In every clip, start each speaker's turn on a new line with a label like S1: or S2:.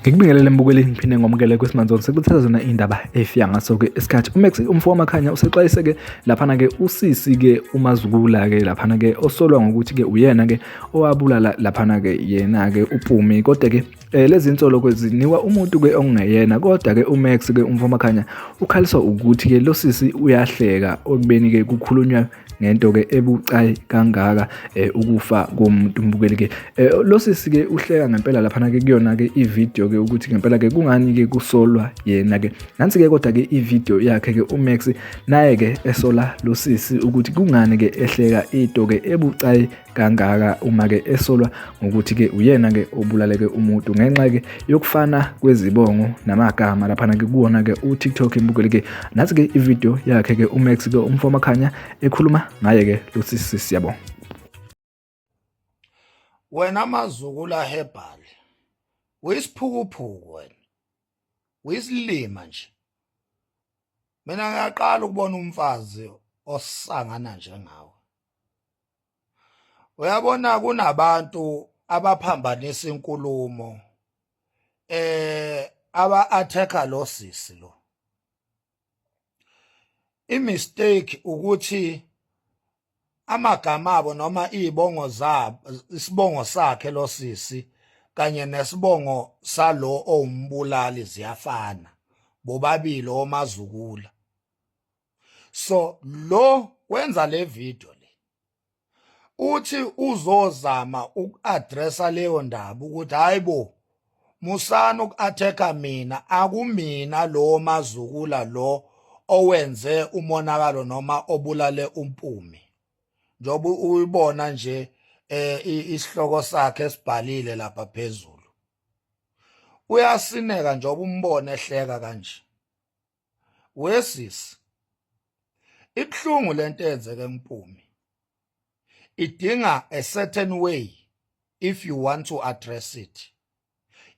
S1: Ngikubingelele mbukeli ngiphinde ngomukele kwisimanzoni sekuthatha zona indaba efika ngaso-ke isikhathi. UMax umfo wamakhanya usexwayise-ke laphana-ke usisi-ke uMazukula-ke laphana-ke osolwa ngokuthi-ke uyena-ke owabulala laphana-ke yena-ke uPumi kodwa-ke lezi nsolo kwezinikwa umuntu ke okungeyena kodwa ke uMax ke umfomakhanya ukhaliswa ukuthi ke lo sisi uyahleka okubeni ke kukhulunywa ngento ke ebucayi kangaka ukufa komuntu mbukeli ke lo sisi ke uhleka ngempela laphana ke kuyona ke ivideo ke ukuthi ngempela ke kungani ke kusolwa yena ke nansi ke kodwa ke ivideo yakhe ke uMax naye ke esola lo sisi ukuthi kungani ke ehleka into ke ebucayi kangaka uma ke esolwa ngokuthi ke uyena ke obulaleke umuntu ngenxa ke yokufana kwezibongo namagama laphana ke kuwona ke uTikTok imbukeli ke nathi ke ivideo yakhe ke uMax ke umfo Makhanya ekhuluma ngaye ke lo sisi. Siyabonga.
S2: Wena Mazukula Herbal, uyisiphukuphuku wena, uyisilima nje. Mina ngiyaqala ukubona umfazi osangana njengawe. Uyabona kunabantu abaphambanisa inkulumo aba attacka lo sisi lo. I mistake ukuthi amagama abo noma izibongo zabo, isibongo sakhe lo sisi kanye nesibongo salo owumbulali ziyafana, bobabili omazukula. So lo wenza le video le uthi uzozama uku-addressa leyo ndaba ukuthi hayibo, musani uku-attack mina, akumina lo mazukula lo owenze umonakalo noma obulale uMpumi, njengoba uyibona nje isihloko sakhe esibhalile lapha phezulu. Uyasineka njengoba umbone ehleka kanje. Wesisi, ibhlungu lento eyenzeke eMpumi, idinga a certain way. If you want to address it,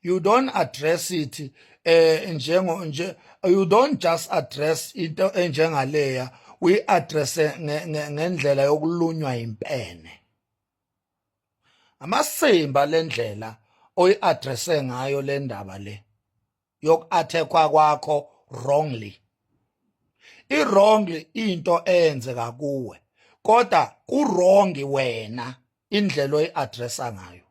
S2: you don't address it njengo nje, you don't just address into enjengaleya, we address ngendlela yokulunywa impene amasimba. Lendlela oyi-addresse ngayo le ndaba le yoku-attackwa kwakho wrongly, i-wrongly into eyenzeka kuwe, kodwa ku-wrong wena indlela oyi-addressa ngayo.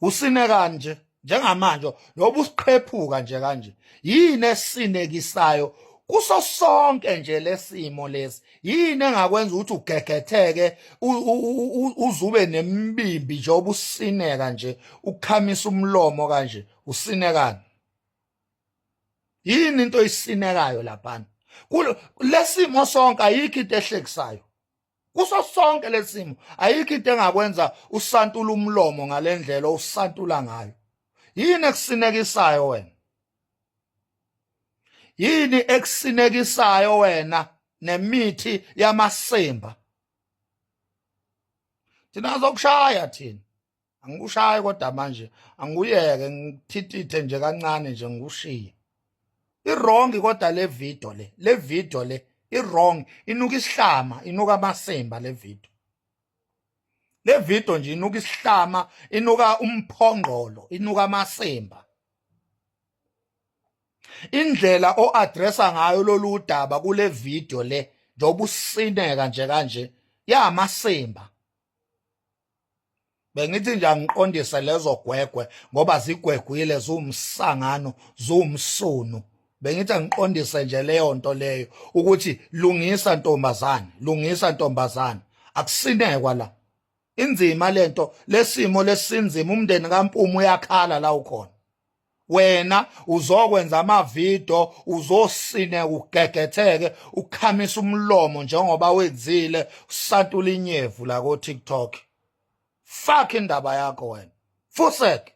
S2: Usine kanje njengamanje noba usiqhephuka nje kanje, yini esinekisayo kuso sonke nje lesimo lesi? Yini engakwenza ukuthi ugegetheke uzube nembimbi nje obusineka nje, ukukhamisa umlomo kanje? Usinekani? Yini into oyisinekayo laphana lesimo sonke? Ayikho into ehlekisayo kuso sonke lesimo, ayikho into engakwenza usantula umlomo ngalendlela osantula ngayo. Yini ekusinekisayo wena? Yini ekusinekisayo wena nemithi yamasimba? Thina zokushaya thina angikushayi, kodwa manje angikuyeke ngithitithe nje kancane nje ngikushiye. I-wrong kodwa le video le, le video le i-wrong, inuka isihlama, inuka amasimba le video. Le video nje inuka isihlama, inuka umphongqolo, inuka amasimba. Indlela o-addressa ngayo lolu daba kule video le, njengoba usineka nje kanje, yamasimba. Bengithi nje angiqondise lezo gwegwe ngoba zigwegwile, ziwumsangano, ziwumsunu. Bengithi angiqondise nje leyo nto leyo ukuthi lungisa ntombazane, lungisa ntombazane, akusinekwa la. Inzima lento, lesimo lesinzima, umndeni kaMpumi uyakhala la ukhona. Wena uzokwenza amavidiyo, uzosine, ugegetheke, ukhamisa umlomo njengoba wenzile, usantula inyevu la ko TikTok. Fuck indaba yakho wena, fusek.